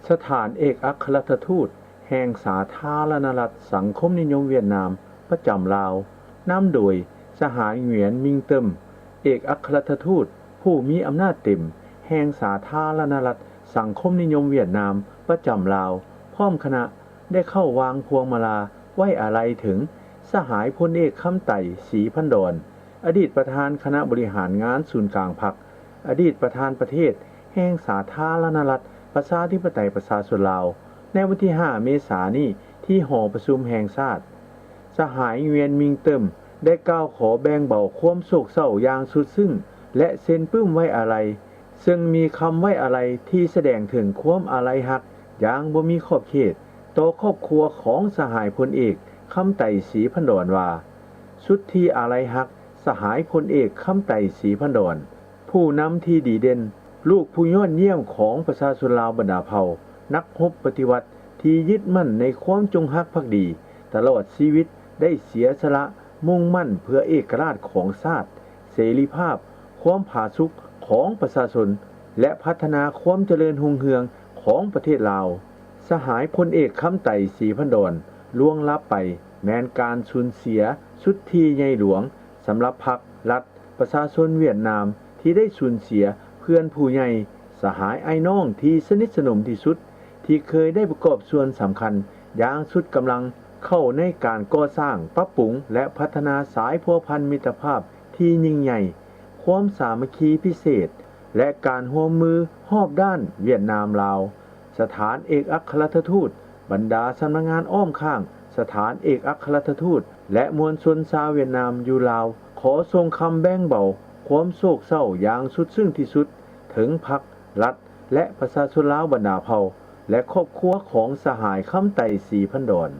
ສະຖານເອກອັກຄະລັດຖະທູດແຫ່ງສາທາລະນະລັດສັງຄົມນິຍົມຫວຽດນາມປະຈຳລາວ, ນຳໂດຍສະຫາຍ ຫງວຽນ ມິງເຕີມ, ເອກອັກຄະລັດຖະທູດຜູ້ມີອຳນາດເຕັມແຫ່ງສາທາລະນະລັດສັງຄົມນິຍົມຫວຽດນາມປະຈຳລາວ ພ້ອມຄະນະ ໄດ້ເຂົ້າວາງພວງມາລາໄວ້ອາໄລເຖິງສະຫາຍພົນເອກ ຄຳໄຕ ສີພັນດອນ, ອະດີດປະທານຄະນະບໍລິຫານງານສູນກາງພັກ, ອະດີດປະທານປະເທດແຫ່ງສາທາລະນະລັດປະຊາທິປະໄຕປະຊາຊົນລາວ ໃນວັນທີຫ້າ ເມສານີ້ ທີ່ຫໍປະຊຸມແຫ່ງຊາດ. ສະຫາຍ ຫງວຽນ ມິງເຕີມ ໄດ້ກ່າວຂໍແບ່ງເບົາຄວາມໂສກເສົ້າຢ່າງສຸດຊຶ້ງ ແລະ ເຊັນປຶ້ມໄວ້ອາໄລ, ເຊິ່ງມີຄຳໄວ້ອາໄລທີ່ສະແດງເຖິງຄວາມອາໄລຮັກຢ່າງບໍ່ມີຂອບເຂດຕໍ່ຄອບຄົວຂອງສະຫາຍພົນເອກ ຄຳໄຕ ສີພັນດອນ ວ່າ ສຸດທີ່ອາໄລຮັກສະຫາຍພົນເອກ ຄຳໄຕ ສີພັນດອນ, ຜູ້ນຳທີ່ດີເດັ່ນ, ລູກຜູ້ຍອດຢ້ຽມຂອງປະຊາຊົນລາວບັນດາເຜົ່າ, ນັກຮົບປະຕິວັດທີ່ຍຶດໝັ້ນໃນຄວາມຈົງຮັກພັກດີ, ຕະຫຼອດຊີວິດໄດ້ເສຍສະຫຼະມຸ່ງໝັ້ນເພື່ອເອກະລາດຂອງຊາດ, ເສລີພາບ, ຄວາມຜາສຸກຂອງປະຊາຊົນ ແລະ ພັດທະນາຄວາມຈະເລີນຮຸ່ງເຮືອງຂອງປະເທດລາວ. ສະຫາຍພົນເອກ ຄຳໄຕ ສີພັນດອນ ລ່ວງລັບໄປ ແມ່ນການສູນເສຍສຸດທີ່ໃຫຍ່ຫຼວງສຳລັບພັກ, ລັດ, ປະຊາຊົນຫວຽດນາມ ທີ່ໄດ້ສູນເສຍເພື່ອນຜູ້ໃຫຍ່, ສະຫາຍອ້າຍນ້ອງທີ່ສະໜິດສະໜົມທີ່ສຸດ ທີ່ເຄີຍໄດ້ປະກອບສ່ວນສຳຄັນຢ່າງສຸດກຳລັງເຂົ້າໃນການກໍ່ສ້າງ, ປັບປຸງ ແລະ ພັດທະນາສາຍພົວພັນມິດຕະພາບທີ່ຍິ່ງໃຫຍ່, ຄວາມສາມັກຄີພິເສດ ແລະ ການຮ່ວມມືຮອບດ້ານຫວຽດນາມ-ລາວ. ສະຖານເອກອັກຄະລັດຖະທູດ, ບັນດາສຳນັກງານອ້ອມຂ້າງສະຖານເອກອັກຄະລັດຖະທູດ ແລະ ມວນຊົນຊາວຫວຽດນາມຢູ່ລາວ ຂໍສົ່ງຄຳແບ່ງເບົາຄວາມໂສກເສົ້າຢ່າງສຸດຊຶ້ງທີ່ສຸດເຖິງພັກ, ລັດ ແລະ ປະຊາຊົນລາວບັນດາເຜົ່າ ແລະ ຄອບຄົວຂອງສະຫາຍ ຄຳໄຕ ສີພັນດອນ.